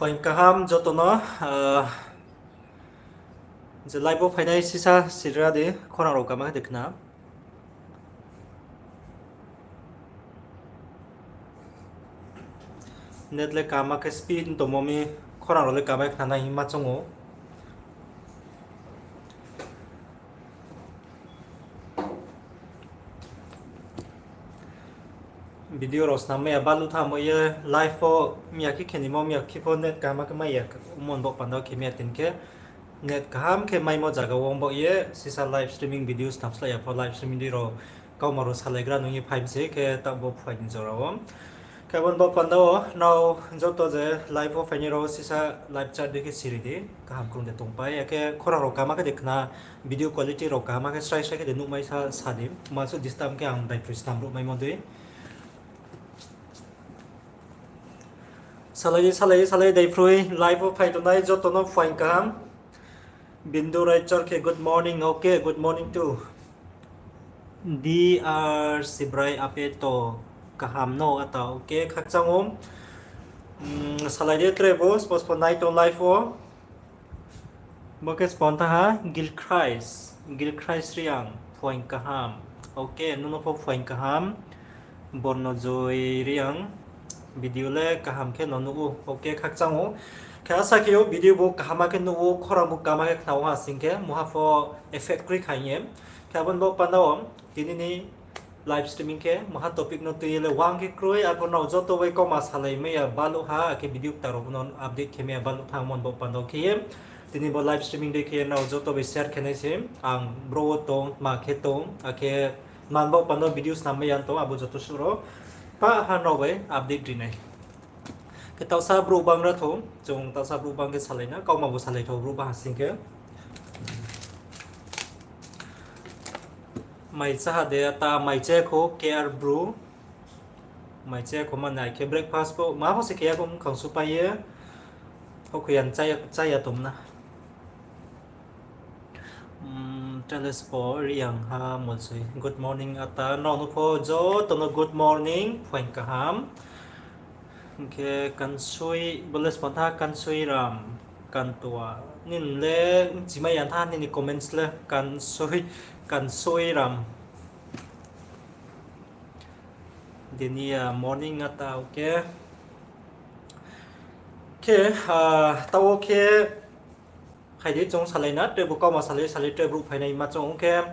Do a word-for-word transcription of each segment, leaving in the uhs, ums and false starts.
Phaing kaham joto no, ah, je live wo phainai sisa sira di, khorang rao kaham khe de khna. Net le kaham khe speed tongmo mi, khorang rao le kaham khe khnanai hingma choung ou. Video rao snam mai ya baluh thanng bo ye live wo miya khe khenimo miya khe pho net kaham khe mai ya, mon bo panda wo khe mai ya tini khe net kaham khe maimo zaga wo bo ye sisa live streaming video snam slái ya pho live streaming di rao kauma rao salaigra nung ye phai mi se khe taoh bo phuai ni jora wo. Khe abo ni bo panda wo nrao joto je live wo phainai rao sisa live chat di khe siri di, kaham krung de tongpai, akhe khorang rao kaham khe de khna, video quality rao kaham khe srai srai khe de nuhmai sa sa di, ma suh disturb khe ang daiphroi snam ruh maimo dei. Salai di, salai di, salai di, daiphroi live wo phai tongnai joto no phaing kaham. Bindu Raichor khe good morning, okay, good morning too. D R Sibrai Apeto kaham no ata, okay, khakchang ou. Salai di tre bo, spo spo nai tong live wo. Bo khe spon tha ha, Gilkhrais, Gilkhrais Reang, phaing kaham. Okay, nung no pho phaing kaham. Borno Joy Reang, video le kaham khe no nuh ou. Okay, khakchang ou. Khe asa khe ou video bo kaham khe nuh ou, khorang bo kaham khe khna ou ha sing khe, muha pho effect kroi kha hing ye. Khe abo ni bo panda wo, tini ni live streaming khe maha topic no tui ye le wang khe kroi, arphuh nrao joto bai kauma salai mai ya baluh ha, akhe video kta rao no update khe mai ya baluh thanng mon bo panda wo khe ye. Tini bo live streaming dei khe nrao joto bai share khe nai se, ang bro wo tong, ma khe tong, akhe man bo panda wo video snam mai ya tong, abo joto suh rao pah ha nrao bai update ri nai. Khe taohsa brouh bangra thou, chung taohsa brouh bang khe salai na, kauma bo salai thou brouh bang ha sing khe. Mai cháha de, ta mai chá kho, K R Bru. Mai chá kho mani ai khe breakfast pho, ma pho se khe ya kho mkhang supai ye. Hokhuyan chá ya, chá ya tong na. Teles pho Reang ha Molsoi. Good morning ata, nrao no pho joto no good morning, phaing kaham. Hing khe Kansoi, bo le spon tha Kansoi Ram, Kantua. Nini le bchimai ya tha nini comments le Kansoi, Kansoi Ram. Dini ya morning ata, okay. Khe, ah, taoh wo khe, phai di chung salai na, tre bo kauma salai, salai tre brouh phainai ma chung khe,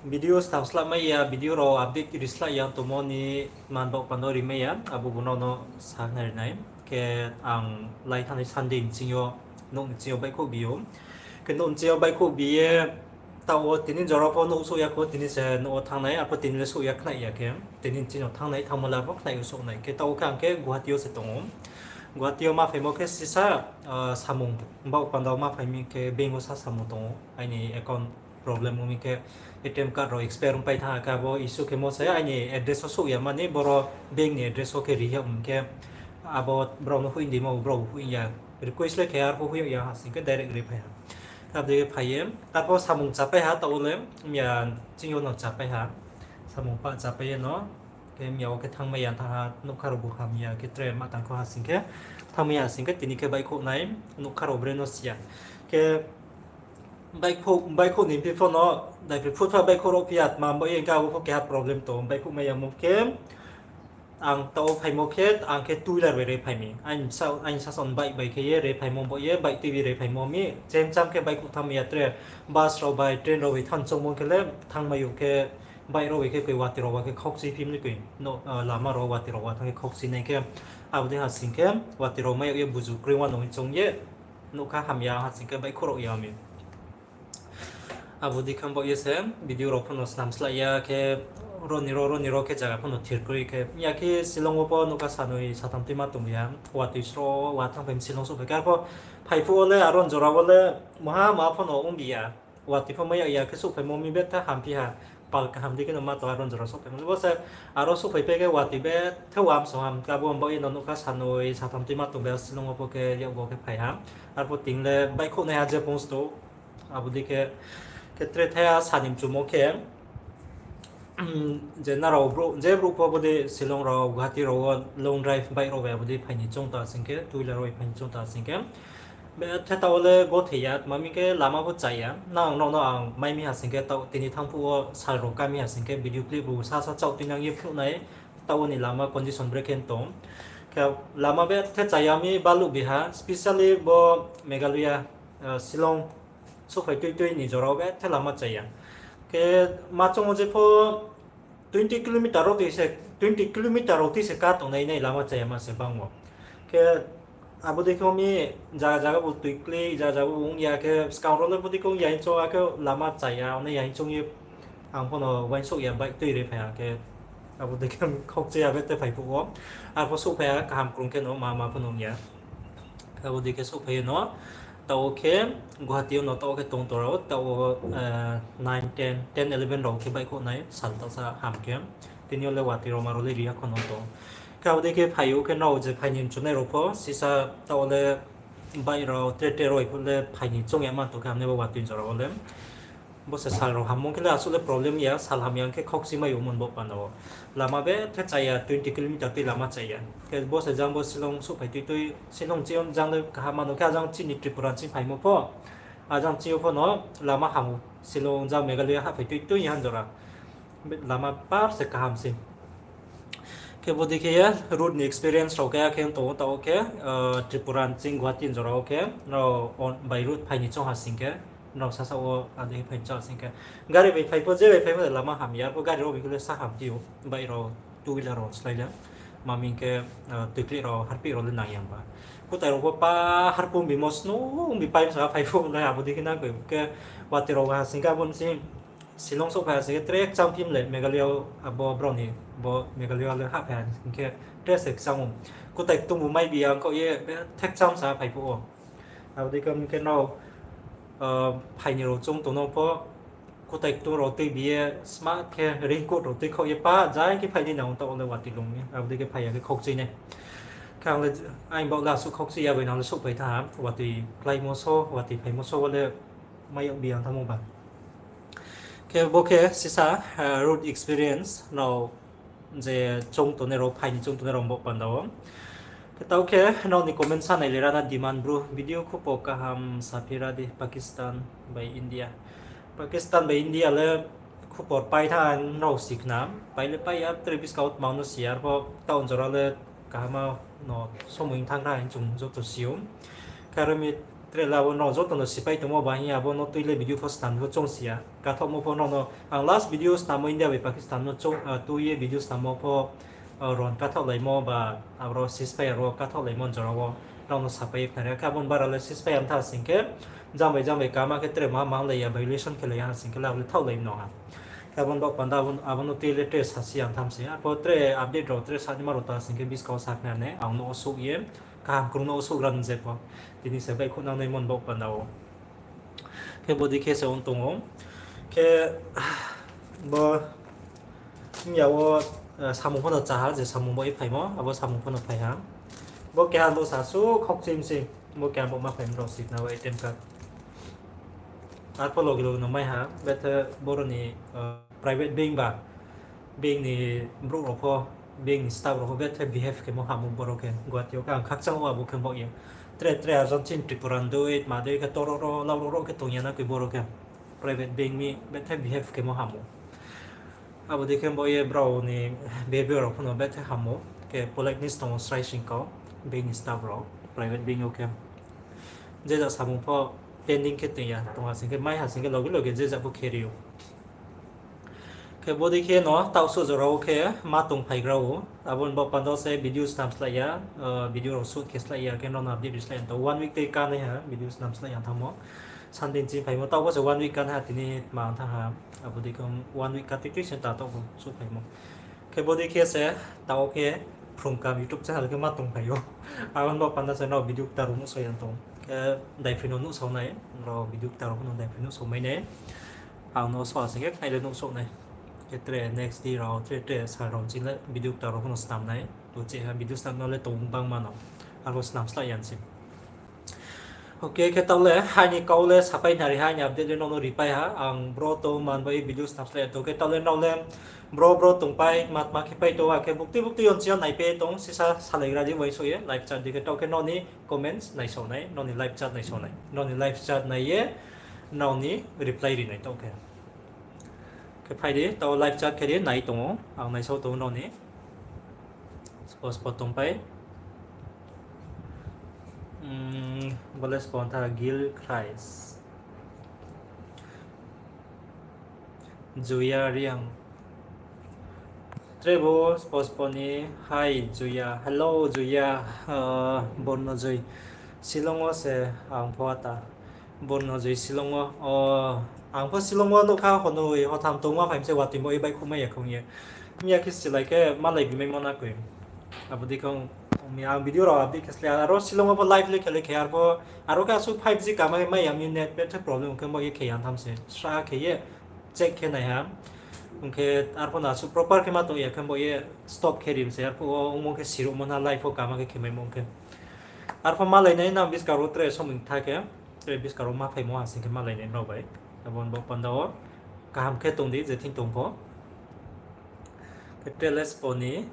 video snam slahmai ya, video rao update ri slái ya tongmo ni man baoh panda rimai ya, abo bo nrao no sa nai ri nai. Khe ang lai thanngnai Sunday ni ching yo, nouh ni ching yo baihkhouh bi ou. Khe nouh ni ching yo baihkhouh bi ye, taoh wo tini jora pho nouh souh ya kho, tini se nouh wo thanng nai, arphuh tini le souh ya khnai ya khe, tini ni ching yo thanng nai, thanngmo le arphuh khnai yo souh nai. Khe taoh wo khe ang khe Guwahati yo se tong ou. Guwahati yo ma phaimo khe sisa, ah, samung baoh panda wo ma phai mi khe bank wo sa samung tong ou. Aini account problem ong mi khe A T M card rao expire ong pai thanng khe abo issue khemo se aini address wo souh ya mani boro bank ni address wo khe ri ya ong khe abo brao no hoih di ma brao hoih ya. Request le khe arphuh hoih ya ha sing khe direct ri phai ha. Abo dei phai ye. Arphuh samung chápai ha taoh wo le, miya ching yo no chápai ha. Samung pah chápai ye no. Khe miya wo khe thanngmai ya thanng ha, nougkha rao bo hamya khe tre ma tang kho ha sing khe, thanngmai ya sing khe tini khe baihkhouh nai, nougkha rao bre no si ya. Khe baihkhouh, baihkhouh ni phi pho no, daiphroi phut pha baihkhouh rao phi ya tma bo ye hing khe abo pho keha problem tong, baihkhouh mai yamo khe, ang taoh wo phaimo khe, ang khe two wheeler bai re phai mi. Aini sa, aini sasaoh ni bike bai khe ye re phaimo bo ye, bike tuibi re phaimo mi, chemcham khe baihkhouh thanngmai ya tre, bus rao bai, train rao bai thanng choungmo khe le, thanngmai ou khe, bike rao bai khe koi watoi rao wa khe khaukchi phi mi koi, no, ah, lama rao watoi rao wa thanng khe khaukchi nai khe, abo dei ha sing khe, watoi rao mai yag ye buzu kroi wa nung choung ye, nougkha hamya ha sing khe baihkhouh rao ya mi. Abo dei khe baoh ye se, video rao pho no snam slái ya khe, roni rao, roni rao khe zaga pho no thir kroi khe, ya khe Shillong wo pho nougkha sanoi satham tuima tong ya, watoi sro wa thanngphai mi Shillong souhphai khe, arphuh phai phuh wo le, aro ni jora wo le, maha maha pho no ong bi ya. Watoi pho mai yag ya khe souhphaimo mi betha hamphi ha. Pal kaham dei khe no ma tong aro ni jora souhphaimo. Bo se aro souhphaipai khe watoi betha wam song ham. Abo baoh ye no nougkha sanoi satham tuima tong bai Shillong wo pho khe yakgo khe phai ha. Arphuh tini le baihkhouh naiha je pungsto. Abo dei khe, khe tre thaiha sani mchumo khe. je nrao brouh, je brouh pho bodei Shillong rao, Guwahati rao wo long drive bike rao bai bodei phai ni choung ta sing khe, two wheeler rao bai phai ni choung ta sing khe, bethe taoh wo le gothei ya, tma hing khe lama pho chaya. Nang nrao no ang mai mi ha sing khe, taoh tini thanng phuh wo sal rao ka mi ha sing khe, video clip rao sasa chaoh tuinang ye phnuh nai, taoh wo ni lama condition brekhe tong. Khe lama bethe chaya mi baluh bi ha, specially bo Meghalaya, Shillong souhphai tuitui ni jora wo bethe lama chaya. Khe ma choung wo je pho twenty kilometer rao tui se, twenty kilometer rao tui se ka tongnai nai lama chaya ma se bang wo. Khe abo dei khe mi zaga zaga bo tuikli, zaga zaga bo ong ya khe skang rao le bodei khe ong ya hing choung, akhe lama chaya ongnai ya hing choung ye ang pho no uaingsouh ya bike tui ri phai ha khe. Abo dei khe khaukchai ya bethe phai phuh wo. Arpho souhphai ha kaham krung khe no ma ma pho nung ya. Abo dei khe souhphai ye no, taoh wo khe Guwahati yo no taoh wo khe tong tora wo, taoh wo, nine, ten, ten, eleven rao khe baihkhouh nai, sal taohsa ham khe. Tini yo le watoi rao ma rao le ri ya kho no tong. Khe abo dei khe phai ou khe nrao je phai ni mchunai rao pho, sisa taoh wo le bike rao tre tre rao pho le phai ni choung ya ma tong khe hamnai bo watoi jora wo le. Bo se sal rao hammo khe le asuh le problem ya, sal hamya khe khaukchi mai ou mon bo panda wo. Lama bethe chaya, twenty kilometer tui lama chaya. Khe bo se jang bo Shillong souhphai tuitui, Shillong chini jang le kaham ma no khe, ajang chini Tripura chini phaimo pho, ajang chini yo pho no lama ham ou, Shillong jang Meghalaya hahphai tuitui ya han jora. Lama par se kaham se. Khe bodei khe ye road ni experience rao khe akhe tong ou, taoh wo khe, Tripura chini Guwahati jora wo khe, nrao by road phai ni choung ha sing khe, nrao sasa wo adei phai ni choung ha sing khe, gari bai phai pho, je bai phai pho lama ham ya, arpho gari rao bai khe le sa ham ti ou, bike rao, two wheeler rao slái le. Tma hing khe, tuikli rao, harpih rao le nang ya ba. Kutai rao pho pa harpung bimo snung bi pai sa phai pho le abo dei khe nang khe, khe watoi rao ha sing khe abo ni sing Shillong souhphai ha sing khe tre kchang phim le Meghalaya, abo brao ni, bo Meghalaya le hahphai ha sing khe tre se kchang ou. Kutai ktung bu mai bi ya ongkhaoh ye bethe kchang sa phai phuh ou. Abo dei khe khe nrao, phai ni rao choung tong no pho, kutai ktung rao tui bi ye sma khe raincoat rao tui khaoh ye pa jai khe phai ni nang ou, taoh wo le watoi lung mi. Abo dei khe phai ya khe khaukchi nai. Khe ang le, aini baoh le asuh khaukchi ya bai nang le souhphai thanng ha, watoi kláimo so, watoi phaimo so wo le mai yag bi ang thanngmo ba. Khe bo khe sisa, road experience nrao je choung tongnai rao, phai ni choung tongnai rao bo panda wo. Khe taoh khe nrao ni comment sa nai le ra na demand bru, video khupo kaham saphi ra di, Pakistan bai India. Pakistan bai India le khupor pai thanng nrao si khna, pai le pai ya, tre buskang wo tma no si ya, arpho taoh jora le kaham no somoi thanng ra hing chung joto si ou. Khe aro mi tre le abo nrao joto no sipai tongmo ba hing ye abo no tui le video pho snam pho choung si ya. Kathaohmo pho nrao no ang last video snammo India bai Pakistan no tui ye video snammo pho, ron kathaohlaimo ba aboro ceasefire wo kathaohlaimo jora wo nrao no sapai ye khnari ya. Khe abo ni bara le ceasefire ong tha sing khe jang bai jang bai kama khe tre ma manglai ya, violation khelai ya ha sing khe le abo le thaohlai no ha. Khe abo ni baoh panda abo no tui le tre sasi ya tham se. Arpho tre update rao tre sanaima rao ta sing khe buskang wo sakhnari nai, ang no wo souh ye, kaham krung no wo souh ra je pho. Tini se baihkhouhnang nai mon baoh panda wo. Khe bodei khe se ong tong ou. Khe bo hing ya wo, samung pho no chá ha, je samung bo ye phaimo, abo samung pho no phai ha. Bo keha bo sa suh khaukchim se, bo keha bo ma phaimo rao si khna bo A T M card. Arpho loge loge no mai ha, bethe boro ni private bank ba, bank ni brouh rao pho, bank ni staff rao pho bethe behave khemo ham ou boro khe. Guwahati yo khe ang khakchang ou abo khe baoh ye. Tre tre ajang chini Tripura ni dei, tma dei khe toro ro, lau ro ro khe tong ya na khe boro khe. Private bank mi bethe behave khemo ham ou. Abo dei khe baoh ye brao ni behavior rao pho no bethe ham ou. Khe politeness tong ou srai sing kau, bank ni staff rao, private bank yo khe. Je ja samung pho pending khe tong ya, tong ha sing khe mai ha sing khe loge loge je ja pho khe ri ou. Khe bodei khe no taoh suh jora wo khe ma tongphaigra ou. Abo ni baoh panda se video snam slái ya, video rao shoot khe slái ya, khe nrao no update ri slái ya. Taoh one week tei kánai ha video snam slái ya thanngmo. Sunday ni ching phaimo, taoh bo se one week kánai ha, tini tma thanng ha. Abo dei khe one week ka tei tei se ta taoh bo shoot phaimo. Khe bodei khe se taoh khe Phrung Kaham YouTube channel khe ma tongphai ou. Abo ni baoh panda se nrao video kta rao nuhsao ya tong. Khe daiphroi no nuhsao nai, nrao video kta rao pho no daiphroi nuhsao mai nai. Ang no só ha sing khe khnai le nuhsao nai. Khe tre next day rao, tre tre sal rao ching le video kta rao pho no snam nai. Uchih ha video snam no le tong bangma no. Arpho snam slái ya se. Ok, khe taoh le aini kau le sapai nari ha, aini update le nrao no ripai ha. Ang bro tong man bai video snam slái ya tong khe taoh le nrao le Bro, bro tongpai, matma khe pai tong, akhe bukti bukti yon chini yo naipai tong, sisa salaigra di uaingsouh ye, live chat di khe taoh khe nrao ni comments naisao nai, nrao ni live chat naisao nai, nrao ni live chat nai ye, nrao ni reply ri nai taoh khe. Khe phai di, taoh live chat khe di nai tong ou, ang naisao tong ou nrao ni. Spo spo tongpai. Bo le spo tha Gil Christ. Juya Reang. Tre bo spo spo ni, hi Juya, hello Juya, Bornojoi. Shillong wo se ang pho ata. Bornojoi Shillong wo, ang pho Shillong wo nouhkha honoi hotham tongma phai mi se watoi bo ye baihkhouhmai ya khong ye. Miya khe silai khe malai bimaimo na koi. Abo dei khe ang video rao update khe slái aro Shillong wo pho live le khe le khe arpho, aro khe asuh five G kama khe mai ya mi net betha problem khe bo ye khe ya tham se. Sra khe ye check khe nai ha. Ong khe arpho no asuh proper khe ma tong ya khe bo ye stop khe ri mi se arpho wo ongmo khe siruhmo na live wo kama khe khe maimo ong khe. Arpho malai nai nang buskang wo tre somoi tha khe, tre buskang wo ma phaimo ha sing khe malai nai nrao bai. Abo ni bo panda wo kaham khe tong di je thing tong pho. Khe tre le spo ni,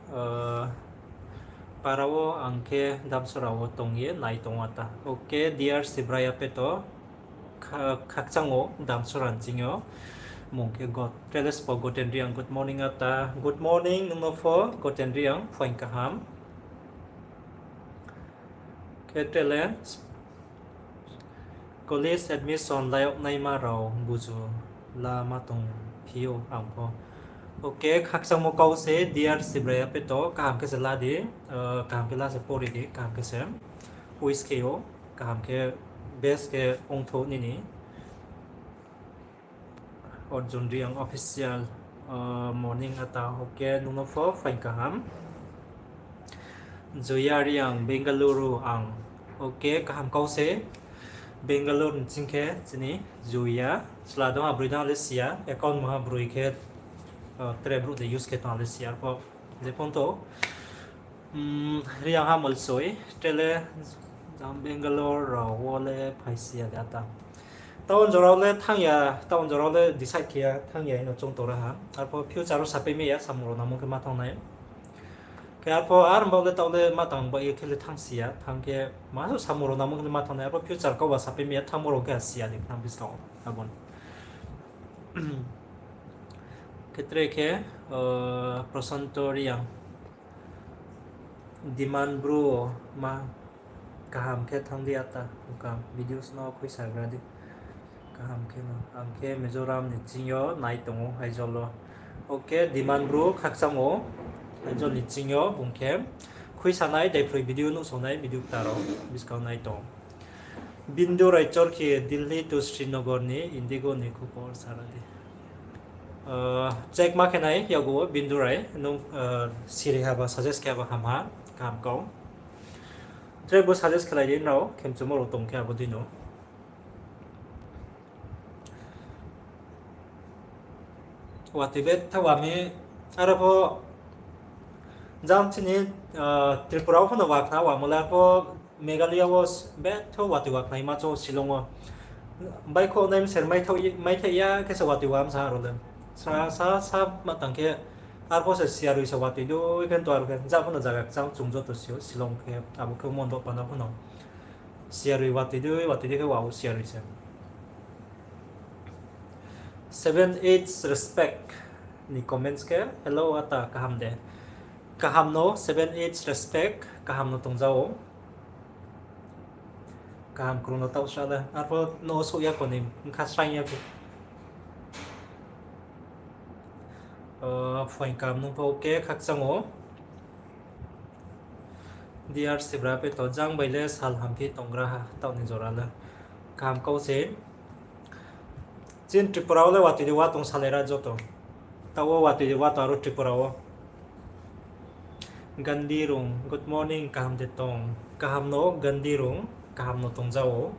para wo ang khe Damsora wo tong ye nai tong ata. Okay, dear Sibrai Apeto, khakchang ou Damsora ni ching yo. Mung khe tre le spo Goten Reang, good morning ata. Good morning nung no pho Goten Reang, phuaing kaham. Khe tre le college admission la yag naima rao buzu la ma tong phi ou ang pho. Okay, khakchangmo kau se dear Sibrai Apeto, kaham khe se la di, kaham khe la se pori di, kaham khe se wish khe ou, kaham khe best khe ongthou nini. Arjun Reang official, morning ata, okay, nung no pho phaing kaham. Joya Reang, Bengaluru ang, okay, kaham kau se. Bangalore ni ching khe chini Joya, chla dong ha broi dong ha le si ya, account mungha broi khe, tre brouh de use khe tong ha le si ya, arpho je phone to, Reang ha Molsoi, tre le jang Bangalore rao wo le phai si ya de ata. Town jora wo le thanng ya, town jora wo le decide khe ya, thanng ya hino choung tong ra ha. Arpho future wo sapai mai ya, samung rao nangmo khe ma thanng nai. Khe arpho ar baoh le taoh le ma tang baoh ye khe le thanng si ya, thanng khe ma samung rao nangmo khe le ma thanng nai, arpho future kau ba sapai mai ya, thanngmo rao khe ha si ya ni khna buskang wo abo ni. Khe tre khe, Prosanto Reang. Demand bro, ma kaham khe thanng di ata, kaham videos no khuisagra di. Kaham khe no, ang khe Mizoram ni ching yo nai tong ou Aizawl wo. Okay, Demand bro khakchang ou, Aizawl ni ching yo bung khe khuisa nai, daiphroi video nuhsao nai, video kta rao buskang nai tong ou. Bindu Raichorkhi, Delhi to Srinagar ni Indigo ni khupor sa ra di. Check ma khe nai yakgu wo Bindu Rai, nung siri haba suggest khe haba ham ha, kaham kau. Tre bo suggest khelai di nrao, khemchumo rao tong khe abo dei no. Watoi betha wa mi, aro pho jang chini Tripura wo pho no wa khna, wamo le arpho Meghalaya wo betha watoi wa khnaima chong Shillong wo. Baihkhouh nai mser maithai ya khe se watoi wa msa aro le. Sa, sa, sa ma tang khe arpho se siyaroi se watoi dei khe nto aro khe ja pho no zaga kchang chung joto si ou Shillong khe abo khe mondop panda pho no. Siyaroi watoi dei, watoi dei khe wa ou siyaroi se. Seven H Respect ni comments khe, hello ata, kaham de? Kaham no, Seven H Respect, kaham no tongja ou. Kaham krung no taoh sra le. Arpho no souh ya kho ni, bkha sraing ya kho. Phuaing kaham nung pho khe khakchang ou. Dear Sibra Peto, jang bai le sal hamphi tonggra ha, taoh ni jora le. Kaham kau se. Chini Tripura wo le watoi de wa tong salai ra joto. Taoh wo watoi de wa tong aro Tripura wo. Gandhi Rung, good morning, kaham de tong? Kaham no Gandhi Rung, kaham no tongja ou.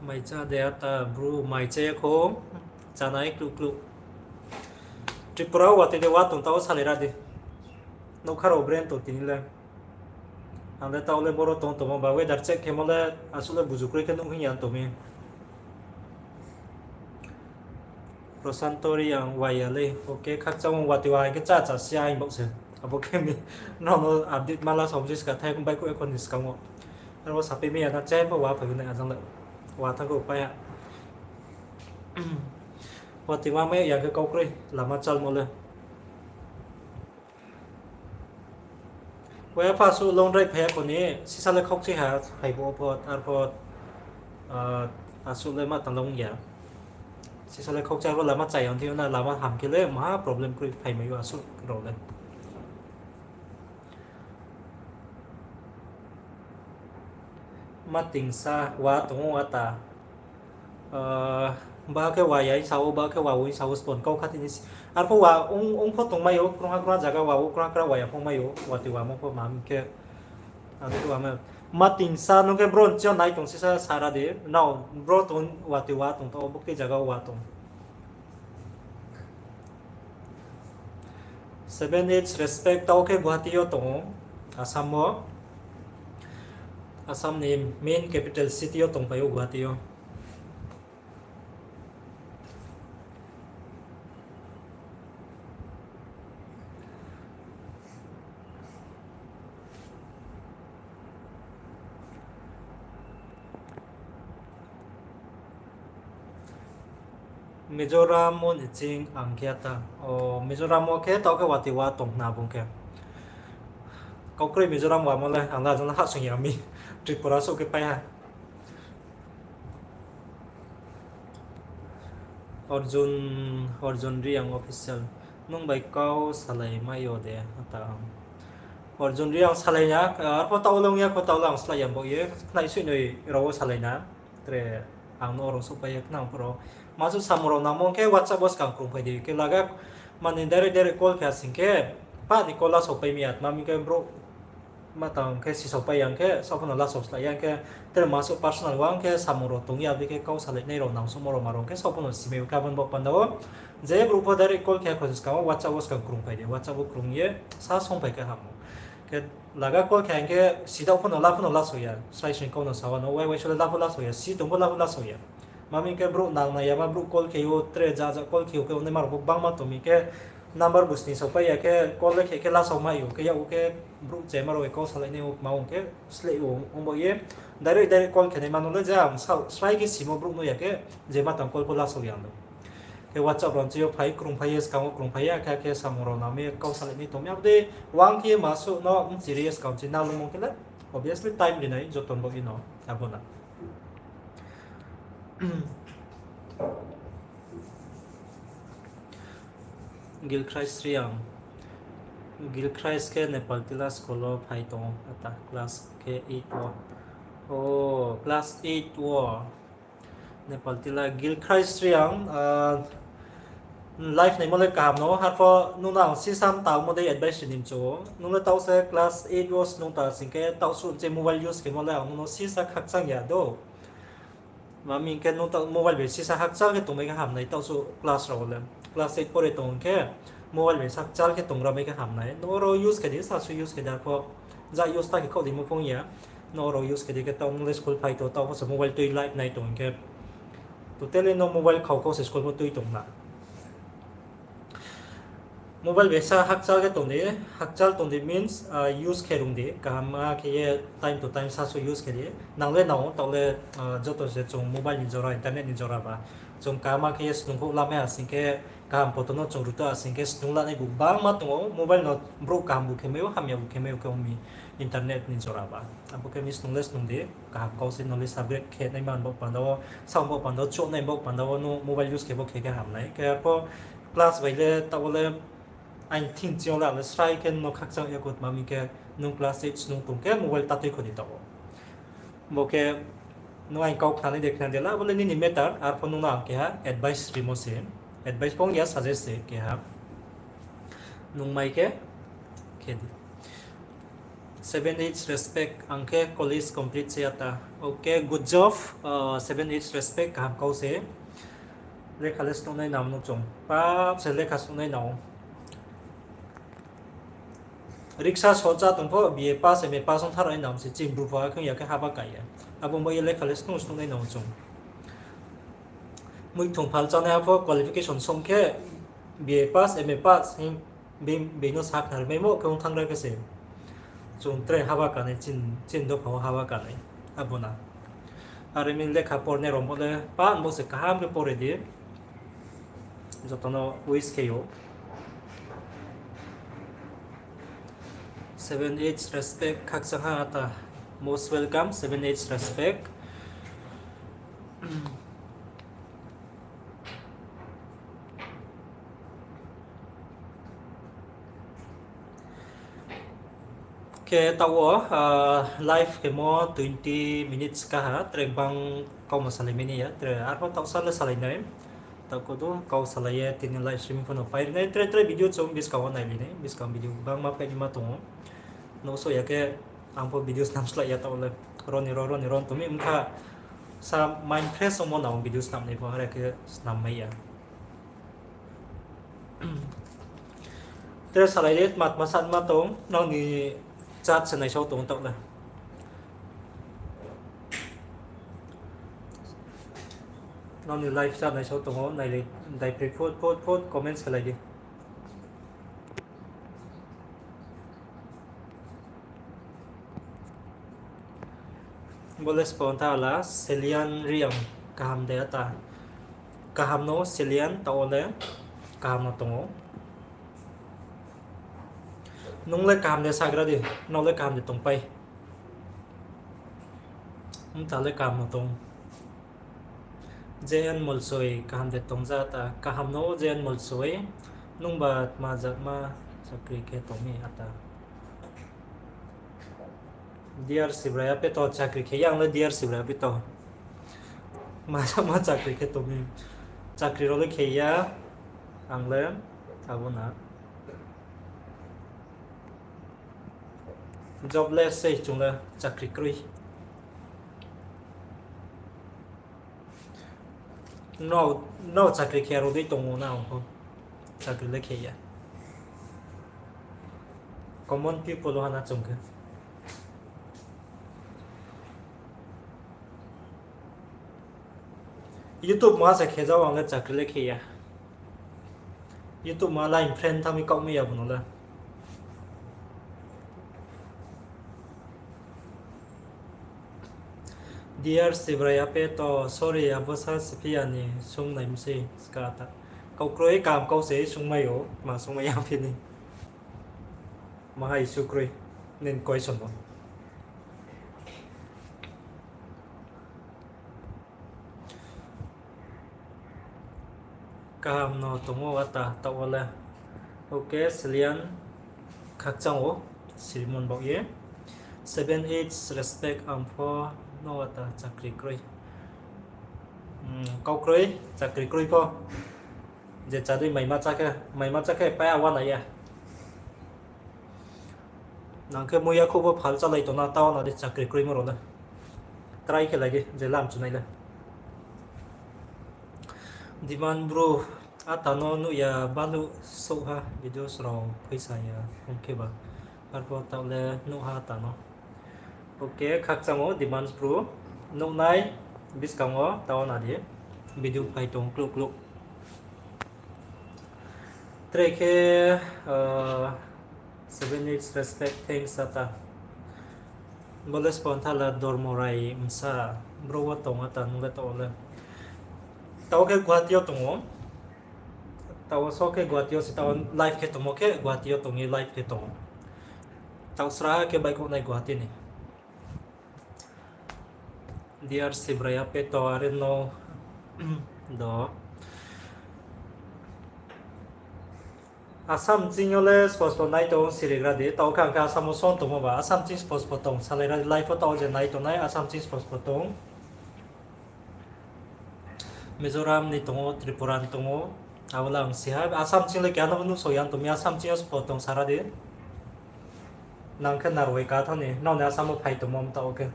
Mai chá de ata bru, mai chá ya kho, chánai kluh kluh. Tripura wo watoi de wa tong taoh wo salai ra di. Nougkha rao brand tong tini le. Ang le taoh le boro tong tongmo ba weather check khemo le asuh le buzu kroi khe nuh hing ya tong mi. Prosanto Reang waya le, okay, khakchang o, watoi wa hing khe cha cha si ya hing baoh se. Abo khe mi, nrao no update ma la sa bo se ska thai bai kho ekho ni skang wo. Aro sapai mi ya na chai pho wa phai nai ajang le. Wa thang khe upai ha. Watoi wa mai ya khe kau kroi, lama chalmo le. Waya pha asuh long drive phai ya kho ni, sisa le khaukchi ha, phai bo pho, arpho, ah, asuh le ma tang long ya. Sisa le khaukchi, arpho lama chaya ong thing yo na, lama ham khe le maha problem kroi phai mai ou asuh rao le. Ma tingsa wa tong ou ata. Ah, ba khe wa ya hing sa ou, ba khe wa wo hing sa ou, spon kau kha tini si. Arpho wa ong, ong pho tong mai ou, krungha krungha zaga wa wo, krungha krungha wa ya pho mai ou, watoi wamo pho ma hing khe. Abo khe wa ma. Ma tingsa nung khe bro ni chi yo nai tong sisa sara di. Nrao bro tong watoi wa tong to, buktui zaga wa tong. Seven H Respect tao khe Guwahati yo tong ou, Assam wo. Assam ni main capital city yo tongpai ou Guwahati yo. Mizoram wo ni ching ang khe ta. O, Mizoram wo khe tao khe watoi wa tong khna bung khe. Kau kroi Mizoram wamo le, ang le ajang le hahsoing ya mi. Tripura souh khe pai ha. Arjun, Arjun Reang official. Nung bai kau salai mai yo de, ata. Arjun Reang salai na, arpho tao le ong ya kho, tao le ang slái ya baoh ye, khnai suih noi rao wo salai na. Tre ang no oro souhpai ye khnang pho rao. Ma suh samung rao nangmo khe WhatsApp wo skang krungphai di. Khe laga mani direct direct call khe asing khe, pah ni call lasao pai mi ya, tma mi khe brouh ma tang khe sisao pai ya khe, saoh pho no lasao slái ya khe, tre ma suh personal wo khe samung rao tong ya, abo dei khe kau salainai rao nang suhmo rao ma rao khe saoh pho no simai ou khe abo ni baoh panda wo. Je brouh pho direct call khe kho se skang wo WhatsApp wo skang krungphai di. WhatsApp wo krung ye sa songphai khe ham ou. Khe laga call khe hing khe sidaoh pho no la pho no lasao ya. Srai srai kau no sa wa no, wai wai sole la pho lasao ya, si tong pho la pho lasao ya. Ma mi khe brouh nang nai ya ma brouh call khe ou, tre ja ja call khe ou khe, ongnai ma rao pho gbangma tong mi khe number bu sning saopai ya khe call le khe khe lasao mai ou khe, yak ou khe brouh chema rao kau salainai ou ma ong khe sleh ou ong baoh ye. Direct direct call khe nai ma no le je ang sa-, srai khe simo brouh no ya khe, je ma tang call pho lasao ya no. Khe WhatsApp rao chi yo phai krungphai ye, skang wo krungphai ya khe, khe samung rao nang mi kau salainai tong mi abo dei, wang khe ma suh no mchiri ye skang chi nalungmo khe le, obviously time ri nai joto ni baoh ye no, abo na. Gilkhrai Sriang. Gilkhrai khe Nepal Tila school wo phai tong ou, ata class khe eight wo. O, class eight wo. Nepal Tila Gilkhrai Sriang, ah, live naimo le kaham no, harpho nung no ang sisa mtangmo dei advice ri ni mchu ou. Nung le taoh se class eight wo snung ta sing khe taoh suh je mobile use khemo le ang nung no sisa khakchang ya do. Ma mi khe nung taoh mobile bai sisa hakchal khe tongmai khe hamnai, taoh suh class rao le. Class eight pore tong khe mobile bai hakchal khe tongra mai khe hamnai. Nung oro use khe di, sasu use khe di, arpho ja use ta khe khaoh di mo phung ya. Nung oro use khe di khe taoh nung le school phai to, taoh pho se mobile tui live nai tong khe. Totally no mobile khau khau se school pho tui tong na. Mobile bai sa hakchal khe tong di, hakchal tong di means, ah, use khe rung di, kaham khe ye time to time sasu use khe di. Nang le nang ou, taoh le, ah, joto se chung mobile ni jora, internet ni jora ba. Chung kaham khe ye snungkhouh lamai asing khe, kaham poto no chung ruto asing khe snung lanai bu gbangma tong ou, mobile no brouh kaham bu khe mai ou, hamya bu khe mai ou khe ong mi internet ni jora ba. Abo khe mi snung le snung di, kaham kau se knowledge upgrade khe nai man baoh panda wo, sao baoh panda wo, chouh nai baoh panda wo, nung mobile use khe bo khe khe hamnai. Khe arpho class bai le, taoh le, aini thing ching yo le ang le srai khe no khakchang ya kho, tma mi khe nung class eight snung tong khe mobile ta tui kho di taoh wo. Bo khe nung aini kau khnanai de khna de la, bo le nini matter, arpho nung no ang keha advice rimo se. Advice pho ong ya, suggest se keha. Nung mai khe khe di. Seven H Respect, ang khe college complete se ya ta. Okay, good job, ah, Seven H Respect, kaham kau se. Lekha le snungnai nang nung chung. Pap se lekha snungnai nang ou. Riksa socha tong pho, B A pass, M A pass ong tharai nang se, ching bru pho akhe ya khe haba kai ya. Abo mo ye lekha le snung snungnai nang ou chung. Muithung phal chánai ha pho qualification song khe B A pass, M A pass, hing, bini, bini no sakhnari maimo khe ong thanng ra khe se. Chung tre haba kanai, chini dopha wo haba kanai. Abo na. Are mi lekha pornai rao bo le pan bo se kaham khe pore di. Joto no wish khe ou. Seven H respect khakchang ha ata. Most welcome, seven H respect. Khe taoh wo, ah, live khemo twenty minutes kaha, tre gbang kauma salai mai ni ya, tre arpho taoh sa le salai nai. Taoh kudu kau salai ye tini live stream pho no pai ri nai, tre tre video chung buskang wo nai ri nai, buskang video gbangma phai ni ma tong ou. Nouhsouh ya khe ang pho video snam slái ya taoh le. Roni ro, roni ro tong mi, mkha sa mind fresh ongmo nang video snam nai pho, are khe snam mai ya. Tre salai di, tma tma sa ma tong, nrao ni chat se naisao tong taoh le. Nrao ni live chat naisao tong ou, nai le, daiphri phut phut phut comments khe lai di. Bo le spon tha la, Selian Reang kaham de ata. Kaham no Selian taoh wo le kaham no tong ou. Nung le kaham de sagra di, nrao le kaham de tongpai. Mta le kaham no tong. J N Molsoi, kaham de tong ja ta? Kaham no J N Molsoi, nungba tma jatma chakri khe tong mi ata? Dear Sibrai Apeto, chakri khe ya ang le Dear Sibrai Apeto. Ma jatma chakri khe tong mi? Chakri rao le khe ya ang le, abo na. Jobless sei chung le, chakri kroi. Nrao, nrao chakri khe ya rao dei tong ou na ang pho. Chakri le khe ya. Common people wo hana chung khe. YouTube ma se khe jao ang le chakri le khe ya. YouTube ma line friend thanng mi kaoh mi ya bo no le. Dear Sibrai Apeto, sorry, abo sa siphi ya ni sung nai mi sei ska ta. Kau kroi kam kau se sungmai ou, ma sungmai ya phi ni. Maha issue kroi, nini question bo. Kaham no tong ou ata taoh wo le. Ok, Selian khakchang ou, sirimon baoh ye. Seven H respect ang pho no ata chakri kroi. Hmm, kau kroi, chakri kroi pho. Je chadei maima chá khe, maima chá khe pai a uanai ya. Nang khe muiya khouh pho phal chálai tong na, taoh na di chakri kroimo rao le. Try khe lai di, je lam chunai le. Diman bru, ata no nuh ya baluh souh ha, videos rao phaisa ya, ong khe ba. Arphuh taoh le nuh ha ata no. Ok, khakchang ou Dimans bru. Nuhnai buskang wo taoh na di. Video phai tong kluh kluh. Tre khe, seven H respect, thanks ata. Bo le spon tha la Dormorai bsa, bro wo tong ata nung le taoh le. Taoh khe Guwahati yo tong ou. Taoh so khe Guwahati yo se taoh live khe tongmo khe Guwahati yo tong ye live khe tong ou. Taoh sra khe baihkhouh nai Guwahati ni. Dear Sibrai Apeto, are no do. Assam ching yo le spos pho nai tong sirigra di, taoh khe ang khe Assam wo song tongmo ba, Assam ching spos pho tong, salai ra di live wo taoh je nai tongnai, Assam ching spos pho tong. Mizoram ni tong ou, Tripura ni tong ou, abo le ang si ha, Assam ching le keha no nuhsao ya tong mi, Assam ching yo spos tong sara di. Nang khe narwai ka thanng ni, nrao ni Assam wo phai tongmo mta wo khe.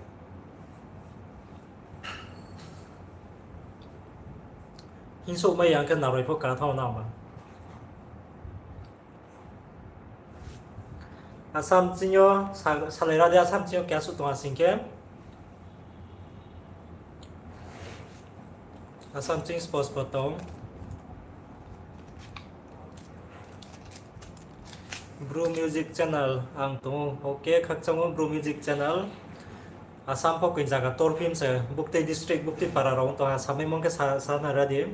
Hingsouh mai yang khe narwai pho ka thanng nang ba. Assam ching yo sa-, salai ra di, Assam ching yo keha suh tong ha sing khe. Assam ching spo spo tong. Bru Music Channel ang tong ou. Okay, khakchang ou Bru Music Channel. Assam pho koin zaga tor phim se, buktei district, buktei para rao tong ha, samaimo khe sa, sa na ra di.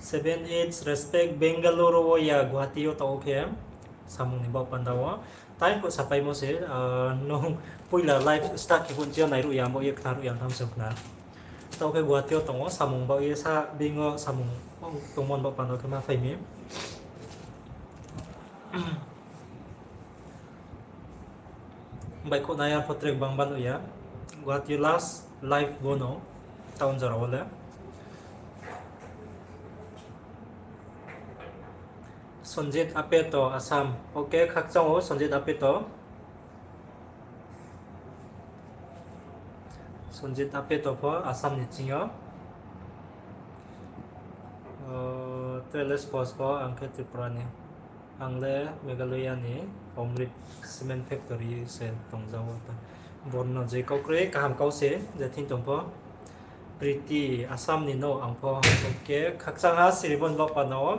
Seven eight respect, Bengaluru wo ya, Guwahati yo tong ou khe, samung ni baoh panda wo. Time pho sapaimo se, ah, nung poila live start khe phuh chini yo nairuh ya, bo ye khnaruh ya tham se khna. Tong khe Guwahati yo tong ou, samung baoh ye sa, bini yo samung tongmo ni baoh panda khe ma phai mi. Baihkhouhnai arpho track bang bang ya. Guwahati last live bo no town jora wo le. Sonjit Apeto, Assam. Okay, khakchang ou Sonjit Apeto. Sonjit Apeto pho Assam ni ching yo. Tre le spo spo, ang khe Tripura ni. Ang le Meghalaya ni Omrit Cement Factory se tongja ou ta. Borno je kau kroi kaham kau se, je thing tong pho. Priti, Assam ni no ang pho. Okay, khakchang ha siri bo ni baoh panda wo.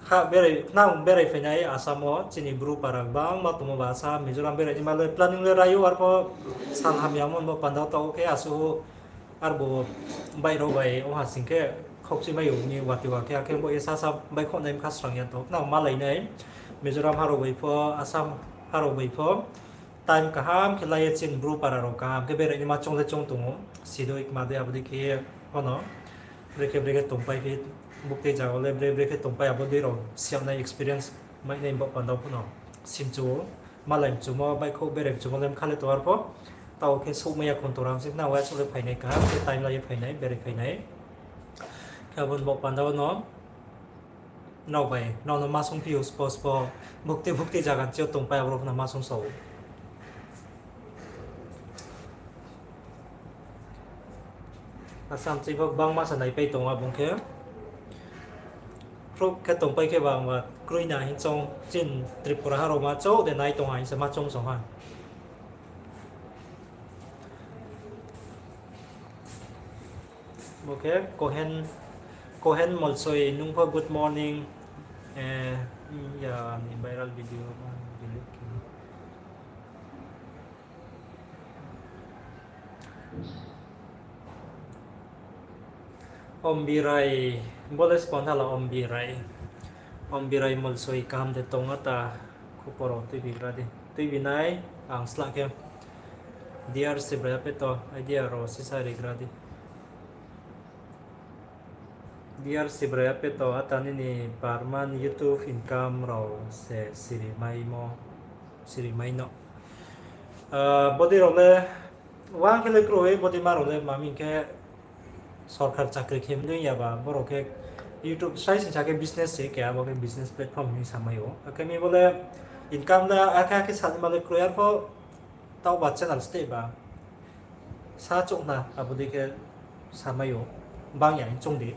Ha, berai, nang berai phainai Assam wo, chini Bru para gbangma tongmo ba Assam, Mizoram berai naima le planning le rai ou, arpho sal hamya mo ni baoh panda wo tong ou khe asuh, arbo baih rao bai ong ha sing khe khaukchimai ou ni wati wa khe, akhe bo ye sasa baihkhouhnai bkha srang ya tong. Nang malai nai, Mizoram harao bai pho, Assam harao bai pho, time kaham khe lai ye chini Bru para rao kaham khe berai naima choung le choung tong ou, sidoi kma dei abo dei khe ye, ono, brekhe brekhe tongpai phi, buktei zaga le bre brekhe tongpai abo dei rao siyanai experience mai nai baoh panda wo pho no simchu ou, malai mchumo, baihkhouh berai mchumo le bkha le tong arpho, taoh khe souhmai ya khon tong ram se, nang wa souh le phainai kaham khe time lai ye phainai, berai phainai. Khe abo ni baoh panda wo no, nrao bai, nrao no ma sungphi ou spo spo, buktei buktei zaga ni ching yo tongpai abo rao pho no ma sung sa ou. Assam ching pho gbangma sa naipai tong ou bung khe. Khrouh khe tongpai khe ba, ba kroi na hing choung, chini Tripura harao ma chouh de nai tong ha hing se ma choung song ha. Bo khe Kohen, Kohen Molsoi, nung pho good morning. Eh, ya ni viral video ma delete khe. Ombirai, bo le spon hala Ombirai. Ombirai Molsoi kaham de tong a ta, khupor rao tuibi gra di. Tuibi nai, ang slah khe. Dear Sibrai Apeto, idea rao sisa ri gra di. Dear Sibrai Apeto, ata nini per month YouTube income rao se siri maimo, siri mai no. Ah, bodei rao le, uang khe le kroi, bodei ma rao le, ma hing khe sorkar chakri khe mdui ya ba, bo rao khe YouTube sai singsa khe business se khe, abo khe business platform hing samai ou. Akhe mi bo le income le akhe akhe sanaima le kroi arpho, taoh ba channel steh ba. Sa chouh na, abo dei khe samai ou, bang ya hing choung di.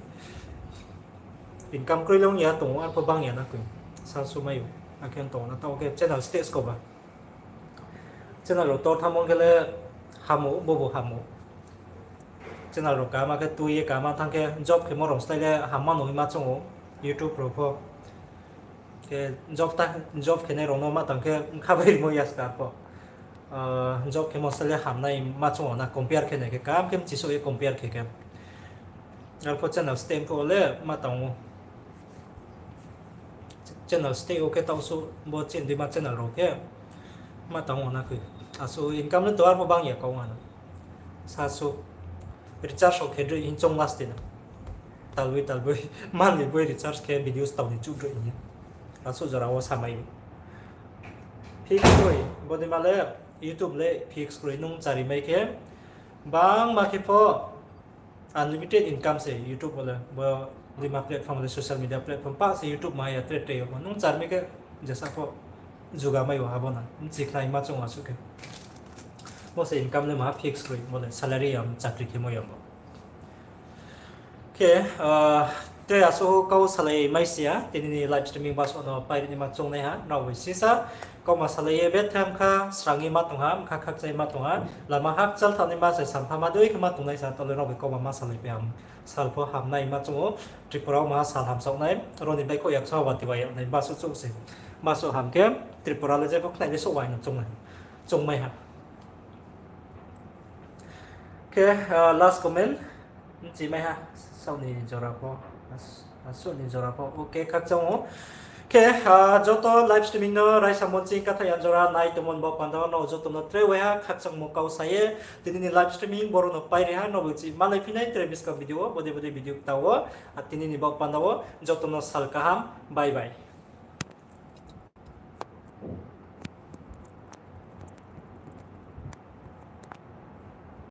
Income kroi le ong ya tong ou, arpho bang ya na koi. Sa sumai ou, akhe tong na taoh khe channel steh sko ba. Channel rao tor thanngmo khe le ham ou, bobo ham ou. Channel rao kaham khe tui ye kaham thanng khe job khemo rao slái le hamma no hima choung ou, YouTube rao pho. Khe job ta, job khenai rao no ma tang khe bkha bai rimo ya ska pho. Ah, job khemo slái le hamnai ma choung ou na, compare khe nai khe kaham khe mchisouh ye compare khe khe. Arpho channel steh pho le ma tang ou. Channel steh ou khe taoh suh bo chini deima channel rao khe ma tang ou na khe. Asuh income le to arpho bang ya kau ano. Sa suh recharge rao khe droi hing choung last na. Talboi talboi, monthly boi recharge khe videos tau ni chuh droi hing. Asuh jora wo samai ou. Fix kroi, bodei ma le YouTube le fix kroi nung chari mai khe. Bangma khe pho unlimited income se YouTube wo le, bo deima platform le social media platform pah se YouTube ma ya tre tre yo pho. Nung chari mai khe jesa pho juga mai ou abo na. Bchikhlai ma choung asuh khe. Bo se income le maha fix kroi, bo le salary yam chakri khemo yam bo. Khe, ah, Tre asuh kau salai mai si ya, tini ni live streaming basuh no pairi naima choungnaiha, nrao bai sisa, kauma salai ye betha bkha srang ye ma tong ha, bkha khakchang ye ma tong ha, lama hakchal thanngnaima se sampha ma dei khe ma tongnai sa, tole nrao bai kauma ma salai pai ham, sal pho hamnai ma choung ou, Tripura wo ma sal hamsaoh nai, aro ni baihkhouh yakchaha wati bai yag nai, basuh chouh se, basuh ham khe, Tripura le jepho khnai le souh wai no choung nai, choungmai ha. Khe, last comment, bchi mai ha, saoh ni jora pho, asuh ni jora pho, okay, khakchang ou. Khe, joto live streaming no raisa monching katha yan jora nai tongmo ni baoh panda wo no joto no tre waiha khakchangmo kau sa ye, tini ni live streaming boro no pairi ha, no bchi malai phi nai tre buskang video wo, bodei bodei video kta wo, tini ni baoh panda wo joto no sal kaham, bye bye.